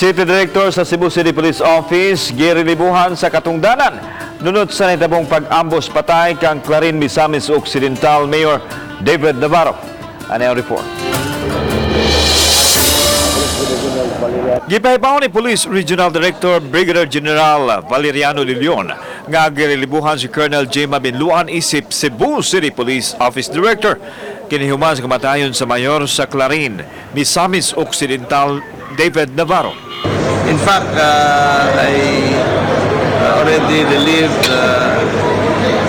City Director sa Cebu City Police Office, girelibuhan sa katungdanan nunot sa nahitabong pag-ambos patay kang Clarin, Misamis Occidental Mayor David Navarro. Ano ang report? Gipahibaw ni Police Regional Director Brigadier General Valeriano de Leon nga girelibuhan si Colonel Gemma Binluan isip Cebu City Police Office Director kini human sa kamatayon sa mayor sa Clarin, Misamis Occidental, David Navarro. In fact, I already relieved the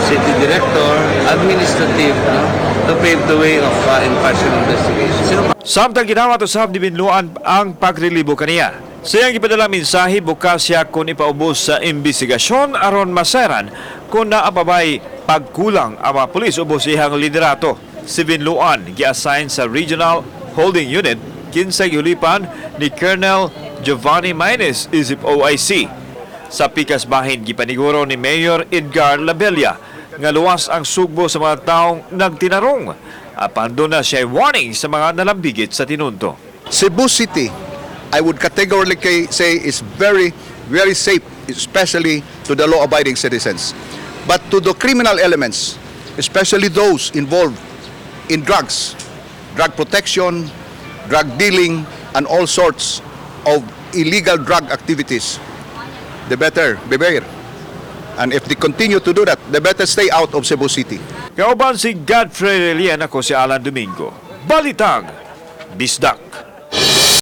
city director, administrative, no, to pave the way of impartial investigation. Sino Samtang gidawat usab ni Binluan ang pagrelibo kaniya. Sa iyang gipadala mensahe, bukas siya kung ipaubos sa imbestigasyon aron maseran kung naa pa bay pagkulang ang mga pulis ubos iyang liderato. Si Binluan gi-assign sa Regional Holding Unit kinsa gihulipan ni Colonel Giovanni Maynes isip OIC. Sa pikas bahin, gipaniguro ni Mayor Edgar Labella nga luwas ang sugbo sa mga taong nagtinarong. Apan duna siya warning sa mga nalambigit sa tinunto. Cebu City, I would categorically say, is very, very safe, especially to the law-abiding citizens. But to the criminal elements, especially those involved in drugs, drug protection, drug dealing, and all sorts of illegal drug activities, they better beware. And if they continue to do that, they better stay out of Cebu City. Kauban si Godfrey Relian, ako si Alan Domingo. Balitang Bisdak.